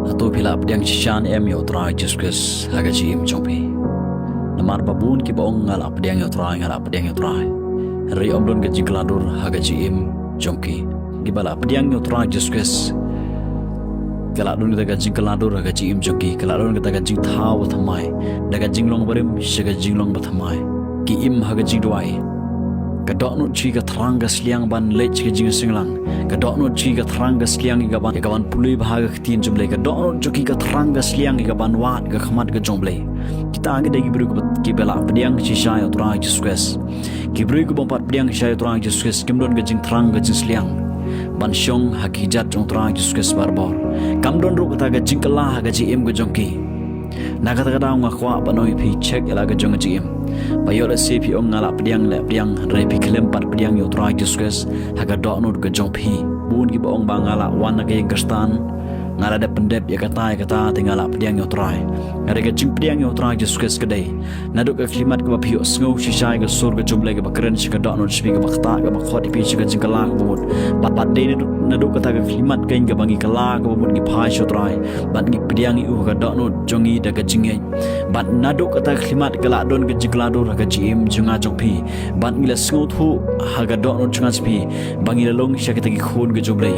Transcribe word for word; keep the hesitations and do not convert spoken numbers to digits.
Hato phi la pdiang shisha ne em ïa u Trai Jisu Khrist ha ka jingim jong phi? Namar ba bun kiba ong, nga la pdiang ïa u Trai, nga la pdiang ïa u Trai, hynrei ym don ka jingkylla dur ha ka jingim jong ki. Kiba la pdiang ïa u Trai Jisu Khrist, ka la don kata ka jingkylla dur ha ka jingim jong ki, ka la don kata ka jingthaw thymmai da ka jinglong barim sha ka jinglong bathymmai. Ki im ha ka jingduwai. Ka dohnud sha ki ka thrang ka sliang ban leit sha ka jingsngewlang. Ka dohnud sha ki ka thrang ka sliang ïa ka ban, ïa ka ban pule bha ka ktien jong U Blei. Ka dohnud sha ki ka thrang ka sliang ïa ka ban wad ka khmat ka jong U Blei. Kita ki dei ki briew kiba, kiba la pdiang shisha ïa u Trai Jisu Khrist. Ki briew kiba ym pat pdiang shisha ïa u Trai Jisu Khrist kim don ka jingthrang ka jingsliang ban shong ha ki kjat jong u Trai Jisu Khrist barabor. Kam don ruh kata ka jingkylla ha ka jingim ka jong ki. Na kata ka daw nga kwah ban ong ïa phi, check ïa la ka jong ka jingim. Ba ïoh lehse phi ong, nga la pdiang, la pdiang, hynrei phi khlem pat pdiang ïa u Trai Jisu Khrist ha ka dohnud ka jong phi. Bun kiba ong ba nga la wan na ka ïing Khristan, nga la dep pyndep ïa kata ïa kata, te nga la pdiang ïa u Trai. Hynrei ka jingpdiang ïa u Trai Jisu Khrist ka dei naduh ka khyllipmat kaba phi ïohsngew shisha ïa ka sur ka jong U Blei kaba kren sha ka dohnud sha phi, kaba ktah, kaba khot ïa phi sha ka jingkylla kaba mut. Bad, bad dei naduh, naduh kata ka khyllipmat keiñ kaba ngi kylla kaba mut, ngi phai sha u Trai bad ngi pdiang ïa u ha ka dohnud jong ngi da ka jingngeit. Bad naduh kata ka khyllipmat ka la don ka jingkylla dur ha ka jingim jong nga jong phi. Bad ngi la sngewthuh ha ka dohnud jong nga jong phi ba ngi la long sha kita ki khun ka jong U Blei.